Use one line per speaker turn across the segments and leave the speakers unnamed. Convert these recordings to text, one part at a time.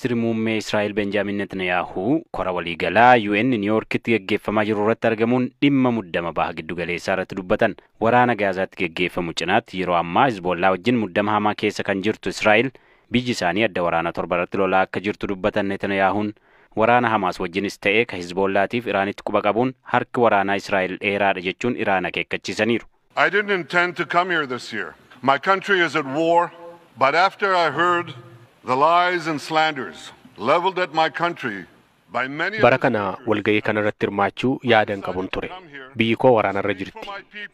Ministeerri Muummee Israa'el Benjaamin Netanyaahuu kora waliigalaa UN New Yorkitti geggeeffamaa jiru irratti argamuun dhimma muddama baha giddugaleessaa irratti dubbatan. Waraana Gaazaatti geggeeffamu cinaatti yeroo ammaa Hizboollaa wajjin muddama hamaa keessa kan jirtu Israa'el biyyi isaanii adda waraanaa 7 irratti lolaa akka jirtu dubbatan Netanyaahuun waraana Hamaas wajjinis ta'ee ka Hizboollaatiif Iraanitti quba qabuun harki waraanaa Israa'el dheeraadha jechuun Iraan akeekkachiisaniiru.
I didn't intend to come here this year. My country is at war, but after I heard the lies and slanders leveled at my country by many
Bara kana walga'ii kanarratti hirmaachuu yaadan qabun ture. Biyyi koo waraanarra jirti.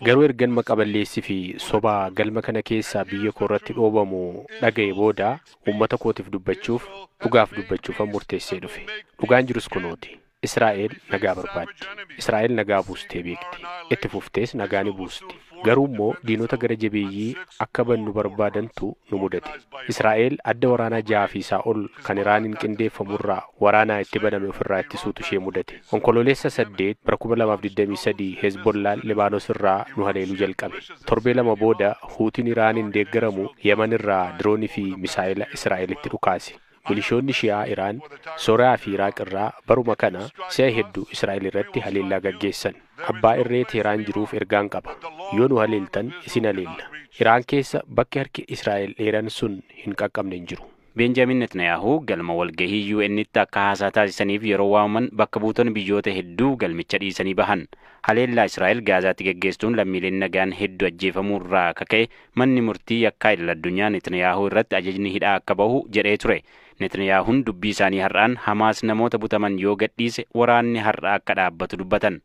Garuu ergan maqaballeessii fi sobaa galma kana keessaa biyya koo irratti dhoobamu dhaga'e booda uummata kootiif dubbachuuf dhugaaf dubbachuufan murteessee dhufe. Dhugaan jirus kunooti. Israa'el nagaa barbaaddi. Israa'el nagaa buustee beekti. Itti fuftees nagaa ni buusti. Garuu immoo diinota gara jabeeyyii akka bannu barbaadantu nu mudate. Israa'el adda waraanaa 6 fi isaa ol kan Iraaniin qindeeffamurraa waraanaa itti baname ofirraa ittisuutu ishee mudate. Onkololeessa 8 bara 2023 Hezbollaan Libaanos irraa nu haleeluu jalqabe. Torbee 2 booda Huutiin Iraaniin deeggaramu Yemen irraa diroonii fi misaa'ila Israa'elitti dhukaase. Milishoonni Shi'aa Iraan, Sooriyaa fi Iraaq irraa baruma kana si'a hedduu Israa'el irratti haleellaa gaggeessan. Abbaa irree Teheraan jiruuf ergaan qaba. Yoo nu haleeltan isin haleella. Iraan keessa bakki harki Israa'el dheeran sun hin qaqqabne hin jiru.
Benjaamin Netanyaahuu galma walgahii UN'tti akka haasaa taasisaniif yeroo waamaman bakka buutonni biyyoota hedduu galmicha dhiisanii bahan. Haleellaa Israa'el Gaazaatti geggeessuun lammiileen nagaan hedduu ajjeefamuu irraa akka ka'e manni murtii yakkaa idil addunyaa Netanyaahuu irratti ajajni hidhaa akka bahu jedhee ture. Netanyaahuun dubbii isaanii har'aan Hamaas namoota butaman yoo gadhiise waraanni har'a akka dhaabbatu dubbatan.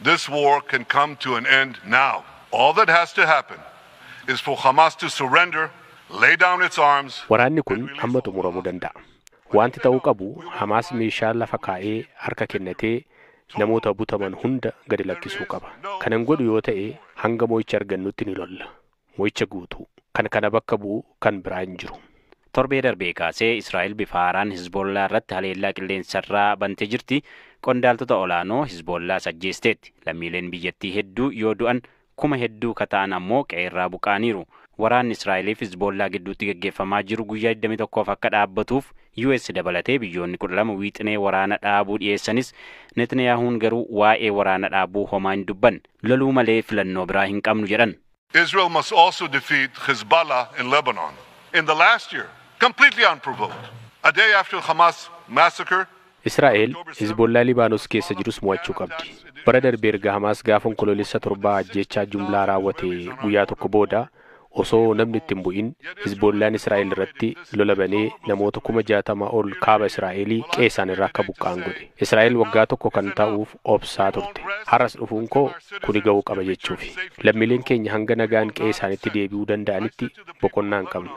This war can come to an end now. All that has to happen is for Hamas to surrender, lay down its arms.
Waraanni kun amma xumuramuu danda'a. Wanti ta'uu qabu Hamaas meeshaa lafa kaa'ee harka kennatee namoota butaman hunda gadi lakkisuu qaba. Kanan godhu yoo ta'e hanga mo'icha argannutti ni lolla. Mo'icha guutuu. Kan kana bakka bu'u kan biraa hin jiru.
Torbee darbee kaasee Israa'el bifa haaraan Hizboollaa irratti haleellaa qilleensarraa bantee jirti. Qondaaltota olaanoo Hizboollaas ajjeesteetti. Lammiileen biyyattii hedduu yoo du'an kuma hedduu ka ta'an ammoo qe'eerraa buqaaniiru. Waraanni Israa'eliif Hizboollaa gidduutti gaggeeffamaa jiru guyyaa 21 akka dhaabbatuuf US dabalatee biyyoonni 12 wiixinee waraana dhaabuu dhiyeessanis Netanyaahuun garuu waa'ee waraana dhaabuu homaa hin dubbanne. Loluu malee filannoo biraa hin qabnu jedhan.
Israel must also defeat Hezbollah in Lebanon. In the last year, completely unprovoked, a day after Hamas massacre,
Israa'el Hizbollaa Libaanos keessa jirus mo'achuu qabdi. Bara darbee erga Hamaas gaafa onkololeessa 7 ajjeechaa jumlaa raawwate guyyaa tokko booda osoo namni itti hin bu'in Hizbollaan Israa'el irratti lola banee namoota 60,000 ol kaaba Israa'elii qe'ee irraa akka buqqa'an godhe. Israa'el waggaa tokko kan ta'uuf obsaa turte. Har'as dhufuun koo kuni ga'uu qaba jechuufi. Lammiileen keenya hanga nagaan qe'ee isaanitti deebi'uu danda'anitti boqonnaa hin qabnu.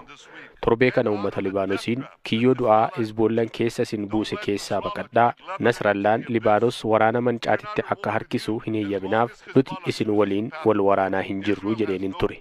Torbee kana uummata Libaanosiin kiyyoo du'aa Hizbollaan keessa isin buuse keessaa baqadhaa. Nasrallaan Libaanos waraana mancaatitti akka harkisu hin eeyyaminaaf nuti isin waliin wal waraanaa hin jirru jedheenin ture.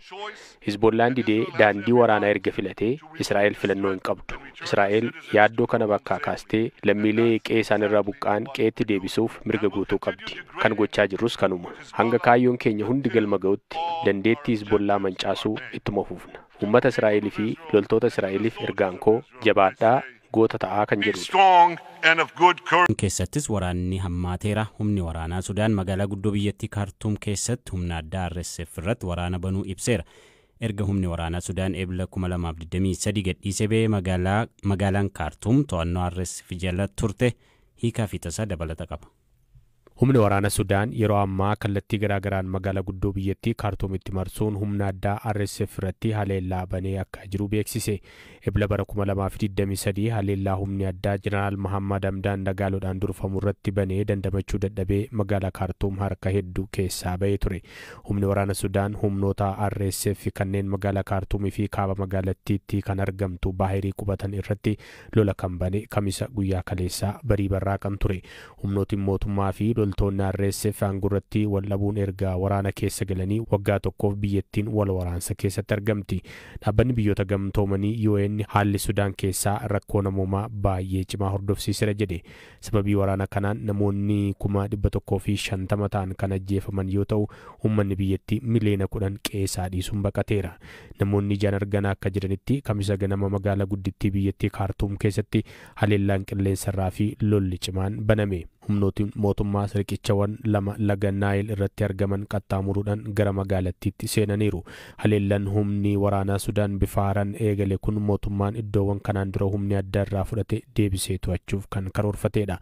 Hizbollaan didee daandii waraanaa erga filatee Israa'el filannoo hin qabdu. Israa'el yaaddoo kana bakkaa kaastee lammiilee qe'ee isaan irraa buqqa'an qe'eetti deebisuuf mirga guutuu qabdi. Kan gochaa jirrus kanuma. Hanga kaayyoon keenya hundi galma ga'utti dandeettii Hizbollaa mancaasuu ittuma fufna. Uummata Israa'elii fi loltoota Israa'eliif ergaan koo jabaadhaa goota ta'aa kan
be
jedhudha.
strong and of good courage.
Keessattis waraanni hammaateera. Humni waraanaa Sudaan magaalaa guddoo biyyattii Kaartuum keessatti humna addaa RSF irratti waraana banuu ibseera. Erga humni waraanaa Sudaan eebila 2023 gadhiisee ba'ee magaalaan Kaartuum to'annoo RSF jala turte hiikaa fi tasaa dabalata qaba.
Humni waraana Sudaan yeroo ammaa kallattii garaagaraan magaalaa guddoo biyyattii Kaartuumitti marsuun humna addaa RSF irratti haleellaa banee akka jiru beeksise. Ebla bara 2023 haleellaa humni addaa Jeneraal Mahammad Hamdaan Dagaaloodhaan durfamu irratti banee dandamachuu dadhabee magaalaa Kaartuum harka hedduu keessaa ba'ee ture. Humni waraana Sudaan humnoota RSF kanneen magaalaa Kaartuumii fi kaaba magaalattiitti kan argamtu Baahirii qubatan irratti lola kan bane Kamisa guyyaa kaleessaa barii barraaqan ture. Humnootiin mootummaa fi Loltoonni RSF aangoo wal dhabuun erga waraana keessa galanii waggaa tokkoof biyyattiin wal waraansa keessatti argamti. Dhaabbanni Biyyoota Gamtoomanii UN haalli Sudaan keessaa rakkoo namoomaa baay'ee cimaa hordofsiiseera jedhe. Sababii waraana kanaan namoonni 150,000 ta'an kan ajjeefaman yoo ta'u, uummanni biyyattii 10 miliyoona qe'ee dhiisuun baqateera. Namoonni ijaan argan akka jedhanitti, Kamisa ganama magaalaa guddittii biyyattii Kaartuum keessatti haleellaan qilleensarraa fi lolli cimaan baname. Humnootiin mootummaa riqichawwan lama laga Naayil irratti argaman qaxxaamuruudhaan gara magaalattiitti seenaniiru. Haleellaan humni waraanaa Sudaan bifa haaraan eegale kun mootummaan iddoowwan kanaan dura humni adda irraa fudhate deebisee to'achuuf kan karoorfatedha.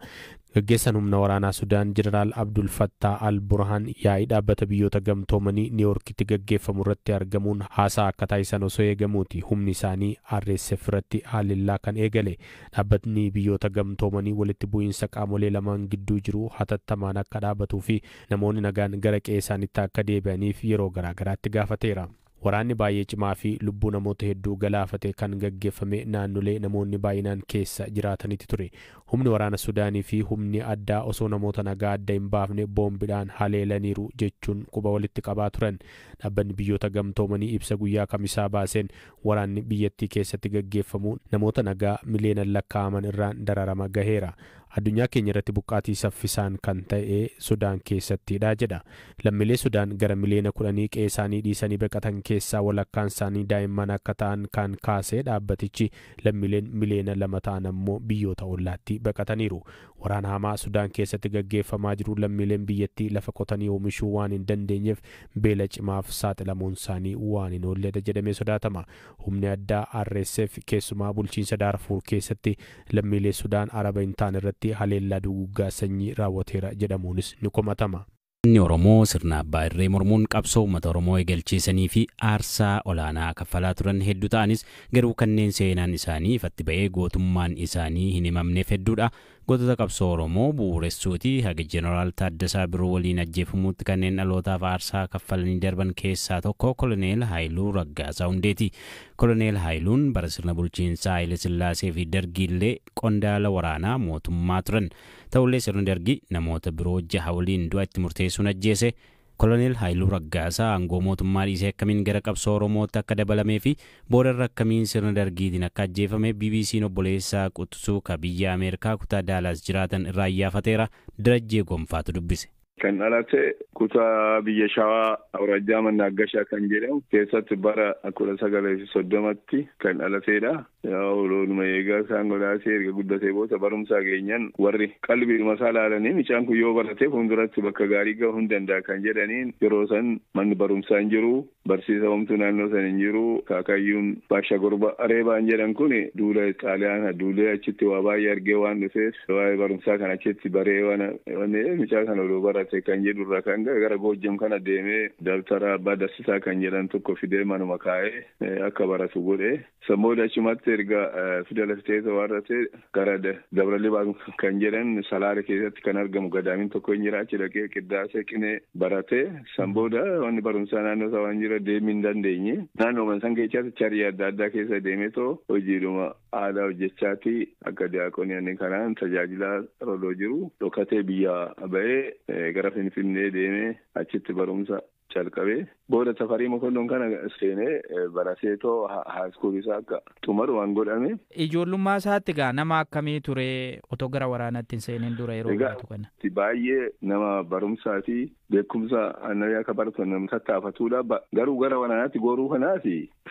Gaggeessaan humna waraanaa Sudaan, Jeneraal Abdul Fattaa Al Burhaan, yaa'ii Dhaabbata Biyyoota Gamtoomanii Niiwoorkitti gaggeeffamu irratti argamuun haasaa akka taasisan osoo eegamuuti humni isaanii RSF irratti haleellaa kan eegale. Dhaabbatni Biyyoota Gamtoomanii walitti bu'iinsa qaamolee lamaan gidduu jiru hatattamaan akka dhaabatuu fi namoonni nagaan gara qe'ee isaaniitti akka deebi'aniif yeroo garaagaraatti gaafateera. Waraanni baay'ee cimaa fi lubbuu namoota hedduu galaafate kan gaggeeffame naannolee namoonni baay'inaan keessa jiraatanitti ture. Humni waraana Sudaanii fi humni addaa osoo namoota nagaa adda hin baafne boombiidhaan haleelaniiru jechuun quba walitti qabaa turan. Dhaabbanni Biyyoota Gamtoomanii ibsa guyyaa Kamisaa baaseen, waraanni biyyattii keessatti gaggeeffamu namoota nagaa miliyoonaan lakkaa'aman irraan dararama gaheera. Addunyaa keenya irratti buqqaatii saffisaan kan ta'e Sudaan keessattidha jedha. Lammiilee Sudaan gara 10 miliyoona qe'ee isaanii dhiisanii baqatan keessaa walakkaan isaanii daa'imman akka ta'an kan kaasee dhaabbatichi, lammiileen 2 miliyoona ta'an ammoo biyyoota ollaatti baqataniiru. Waraana hamaa Sudaan keessatti gaggeeffamaa jiru lammiileen biyyattii lafa qotanii oomishuu waan hin dandeenyeef beela cimaaf saaxilamuun isaanii waan hin oolledha jedhamee sodaatama. Humni addaa RSF keessumaa bulchiinsa Daarfuur keessatti lammiilee Sudaan Araba hin taane irratti haleellaa duguuggaa sanyii raawwateera jedhamuunis ni komatama.
Inni Oromoo sirna abbaa irree mormuun qabsoo uummata Oromoo eegalchiisanii fi aarsaa olaanaa kaffalaa turan hedduu ta'anis, garuu kanneen seenaan isaanii ifatti ba'ee gootummaan isaanii hin himamneef hedduudha. Gootota qabsoo Oromoo bu'uuressuuti haga Jeneraal Taaddasaa Birruu waliin ajjeefamuutti kanneen dhalootaaf aarsaa kaffalanii darban keessaa tokko Koloneel Haayiluu Raggaasaa Hundeeti. Koloneel Haayiluun bara sirna bulchiinsaa Haayile Sillaasee fi Dargiillee qondaala waraanaa mootummaa turan. Ta'ullee sirni Dargii namoota biroo jaha waliin du'a itti murteessuun ajjeese. Koloneel Haayiluu Raggaasaa aangoo mootummaa dhiisee akkamiin gara qabsoo Oromootti akka dabalamee fi boodarra akkamiin sirna Dargiitiin akka ajjeefame BBC'n obboleessaa quxisuu ka biyya Ameerikaa kutaa Daalaas jiraatan irraa iyyaafateera. Darajjee Gonfaatu dubbise.
Kan dhalate kutaa biyya Shawaa, Awurajjaa Mannaaggashaa kan jedhamu keessatti bara 1930tti kan dhalateedha. Loonuma eegaa isaan godaasee erga guddatee booda barumsaa geenyan warri qalbiidhuma isaa ilaalanii, mucaan kun yoo barate fuulduratti bakka gaarii gahuu hin danda'a kan jedhaniin, yeroo san manni barumsaa hin jiru, barsiisa homtuu naannoo san hin jiru. Kaakayyuun Baasha Gorba Reebaan jedhan kun duula Xaaliyaan duulee achitti waa baay'ee argee waan dhufeef, waa'ee barumsaa kan achitti baree waan mucaa kana odoo barate kan jedhu irraa kan gara Goojjam kana deemee dabtara abbaa Darsisaa kan jedhan tokko fidee manuma kaa'ee akka baratu godhe. Sammooda achumatti erga fidela fitee warrate gara Dabra Libaan kan jedhan Salaare keessatti kan argamu gadaamiin tokko hin jira, achi dhaqee qiddaasee qinee barate. San booda wanni barumsaa naannoo isaa waan jira deemuu hin dandeenye, naannoo san keessatti charii adda addaa keessa deemee too hojiidhuma aadaa hojjechaati akka diyaaqonii kanaan tajaajila rodoo jiru dhokatee biyya ba'ee gara Finfinnee deemee achitti barumsa calqabee, booda Tafarii Mokonnon kana seenee barateetoo high school isaa akka xumaru waan godhame.
Ijoollummaa isaatti gaa nama akkamii ture, otoo gara waraanaatti hin seenin dura yeroo baratu kana?
Baay'ee nama barumsaa fi beekumsa annayyaa akka baratu nama tattaafatudha. Garuu gara waraanaatti goruu kanaaf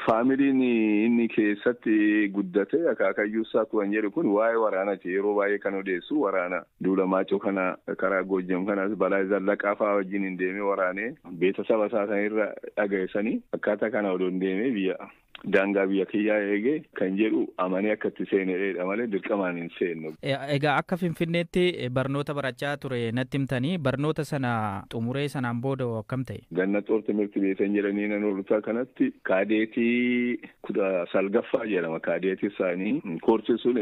faamiliin inni keessatti guddate, akaakayyuu isaa kan jedhu kun, waa'ee waraanaati yeroo baay'ee kan odeessu. Waraana duula Maacoo kana karaa Goojjam kanas balaa Zallaqaa fa'aa wajjin hin deemee waraanee beeta saba isaa sanirra dhagayeessanii, akkaataa kana odoo hin deemee biyya daangaa biyya kiyyaa eegee kan jedhu amanee akka itti seenedha malee dirqamaan hin seennu.
Egaa akka Finfinneetti barnoota barachaa ture natti himtanii, barnoota sana xumuree sanaan booda akkam ta'e?
Ganna Xoor Timirti Beetan jedhanii nan hordofaa kanatti kaadeetii 19ffaa jedhama, kaadeetii isaanii koorsii sun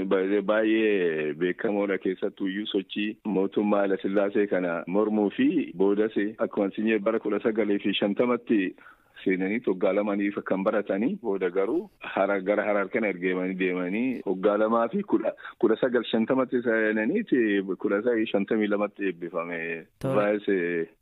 baay'ee beekamoodha. Keessattuu iyyuu sochii mootummaa Hayilasillaasee kana mormuu fi boodas akkuma sinyee bara 1950tti Seenanii waggaa lamaniif kan baratanii booda garuu gara Harar kana ergeemanii deemanii waggaa 2 fi 1950tti seenanii 1952tti eebbifame. Vaayis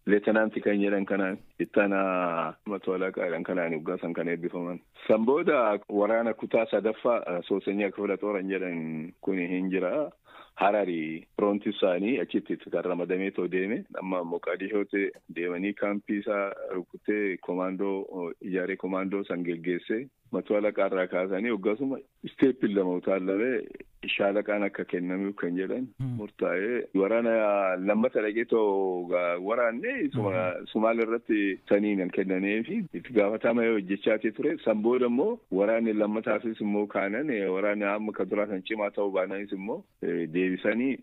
leetanaanti kan jedhan kanaan ittaanaa mato alaqaa kanaan waggaa san kan eebbifaman. San booda waraana kutaa 3ffaa Soosenyaa Kifla Xooran jedhan kun hin jira. Harari firoonti isaanii achitti kan ramadamee too deeme amma Moqaadishootti deemanii kaampii isaa rukutee komaandoo ijaaree komaandoo san geggeessee mato alaqaa irraa kaasanii waggaasuma isteeppiin 2 utaallamee shaalaqaan akka kennamuuf kan jedhan murtaa'ee waraana lammata dhaqee too waraanne Sumaal irratti saniin kan kennamee fi itti gaafatama hojjechaatee ture. San booda immoo waraanni lammataafis immoo kaanan waraanni amma kan duraa kan cimaa ta'uu baananis immoo deebisanii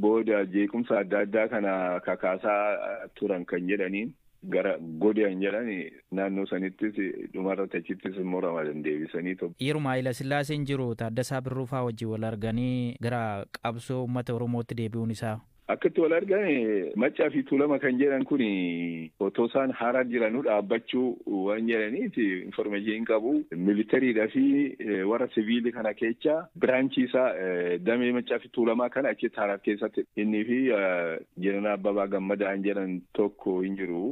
booda jeequmsa adda addaa kana kakaasaa turan kan jedhaniin gara godhan jedhan naannoo sanittis dhumarratti achittis immoo ramadan deebisanii.
Yeruma Haayila Sillaaseen jiru Taaddasaa Birruufaa wajjin wal arganii gara qabsoo uummata Oromootti deebi'uun isaa.
Akkatti wal argan Maccaa fi Tuulama kan jedhan kun otoo isaan Harar jiranuu dhaabbachuu waan jedhaniif informeeshinii qabu. Militariidhaa fi warra siviilii kana keessa biraanchii isaa damee Maccaa fi Tuulamaa kana achitti Harar keessatti inni fi Jeneraal Abbabaa Gammadaa jedhan tokko hin jiru.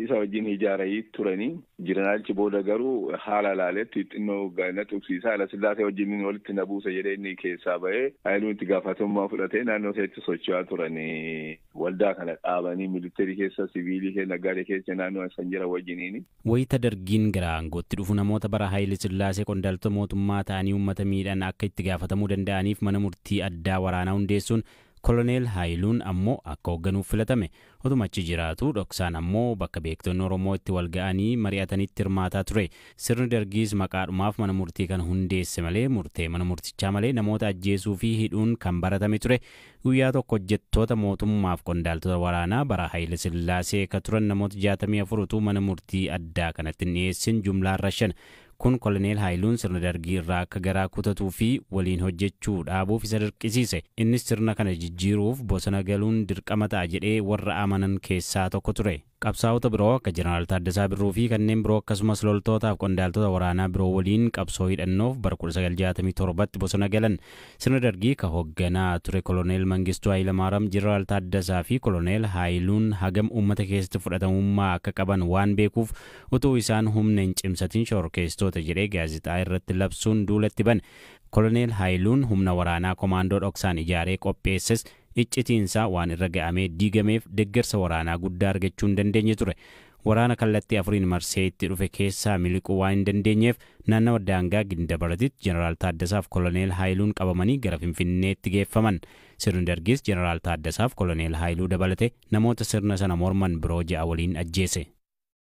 Isa wajjin ijaaranii turanii jeneraalichi booda garuu haala laaletti xinnoo na tuqsiisa Haayila Sillaasee wajjin walitti na buusa jedhee inni keessaa ba'ee Haayiluun itti gaafatamummaa fudhatee naannoo isaatti socho'aa turanii waldaa kana dhaabanii militarii keessa siviilii keessa naggaadee keessa naannoo san jira wajjiniini.
Wayita dargiin gara aangootti dhufu namoota bara Haayile Sillaasee qondaaltota mootummaa ta'anii uummata miidhan akka itti gaafatamuu danda'aniif mana murtii addaa waraanaa hundeessuun Koloneel Haayiluun ammoo akka hoogganuuf filatame. Otuma achi jiraatu dhoksaan ammoo bakka beektonni Oromoo itti wal ga'anii mari'atanitti hirmaataa ture. Sirni dargiis maqaadhumaaf mana murtii kana hundeesse malee murtee mana murtichaa malee namoota ajjeesuu fi hidhuun kan baratame ture. Guyyaa tokko hojjettoota mootummaaf qondaaltota waraanaa bara Haayile Sillaasee ka turan namoota 64 utuu mana murtii addaa kanatti hin dhiyeessin jumlaan rashan. Kun Koloneel Haayiluun sirna dargii irraa akka garaa kutatuu fi waliin hojjechuu dhaabuuf isa dirqisiise. Innis sirna kana jijjiiruuf bosona galuun dirqama ta'a jedhee warra amanan keessaa tokko ture. Qabsaa'ota biroo akka Jeneraal Taaddasaa Birruu fi kanneen biroo akkasumas loltootaaf qondaaltota waraanaa biroo waliin qabsoo hidhannoof bara 1967tti bosona galan. Sirna dargii ka hoogganaa ture Koloneel Mangistuu Hayilamaariyaam Jeneraal Taaddasaa fi Koloneel Haayiluun hagam uummata keessatti fudhatamummaa akka qaban waan beekuuf utuu isaan humna hin cimsatin shororkeessitoota jedhee gaazexaa irratti labsuun duulatti bane. Koloneel Haayiluun humna waraanaa komaandoo dhoksaan ijaaree qopheesses iccitiinsaa waan irra ga'amee diigameef deeggarsa waraanaa guddaa argachuu hin dandeenye ture. Waraana kallattii 4 marsee itti dhufe keessaa miliquu waan hin dandeenyeef naannawa daangaa Gindabaratitti Jeneraal Taaddasaaf Koloneel Haayiluun qabamanii gara Finfinneetti geeffaman. Sirni dargis Jeneraal Taaddasaaf Koloneel Haayiluu dabalate namoota sirna sana morman biroo 6 waliin ajjeese.